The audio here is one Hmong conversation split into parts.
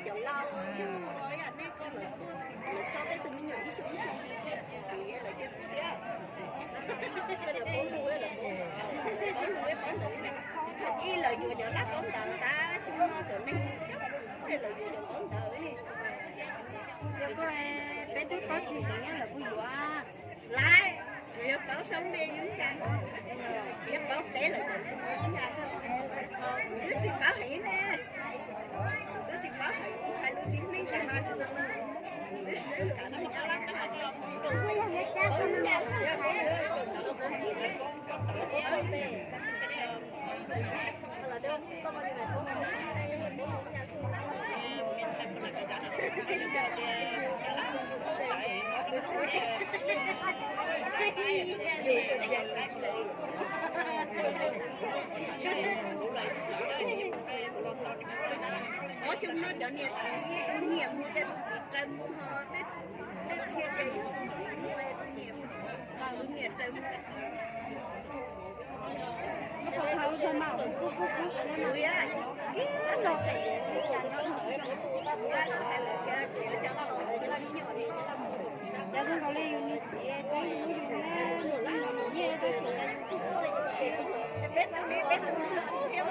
Cov laus yog nej koj lawv tuaj, lawv tso tej tus me nyuam ib xyoos ib xyoos txiv lawv cia tuaj thiab. Paub lus paub ntawv, thaum ub lawv yuav cov laj paub ntawv tab xyoo no cov neeg coob lawv yuav cov paub ntawv li. Yog koj peb twb paub tsis heev lawv kuj yuav. Lawv tsuas yog paub sab npe yub nca, yog paub teb lawm, kuv twb tsis paub heev ne, kuv twb tsis paub heev, kuv hais lus tsis meej tab mas kuv twb xwb kam nyob lab tag. Ob xyoo no cov niam txiv tus niam mus ces tus txiv raws mus ho, tej txhia ces yog tus txiv mus tus niam, tus niam raws mus. Cov zoo nkaus li yus niam txiv, peb tus li peb tus thiab,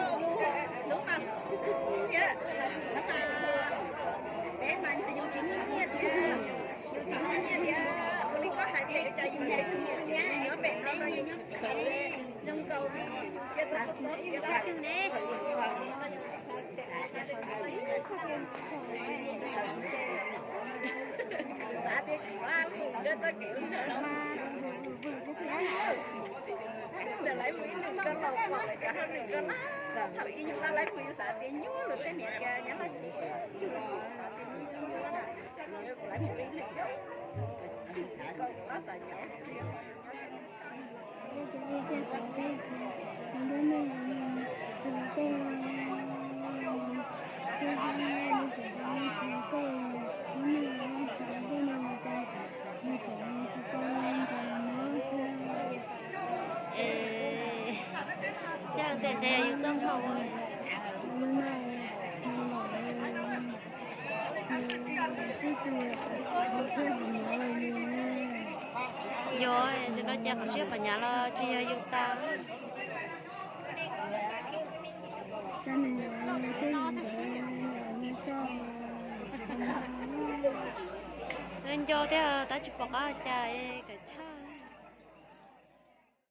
lub mas thiab, peb mas yus tsis muaj nyiaj thiab, yus tsis muaj nyiaj thiab, ua li koj hais tias cas yus niam txiv nyob pem no no yus zoo nkaus li cia txob txob siab. Xav tias kuv mus nrog txoj kev ua zog no mas, txawm lawv mus ib nus rau laus pom lawv cov hauj lwm rau lawm, thaum ub yus laj lawv mus yus xav tias nyuaj lus tej niam tias nyob hauj lwm, xav tias nyuaj nyuaj na, kuv lawv mus ib nus rau, kuv xav nyob. Cas tej ntawd yog yus txoj hau. Yog, nim no cas qhov siab qhov nyav los tsis yog yus tau. Nco thiab tab tsis pom qab cas es kawm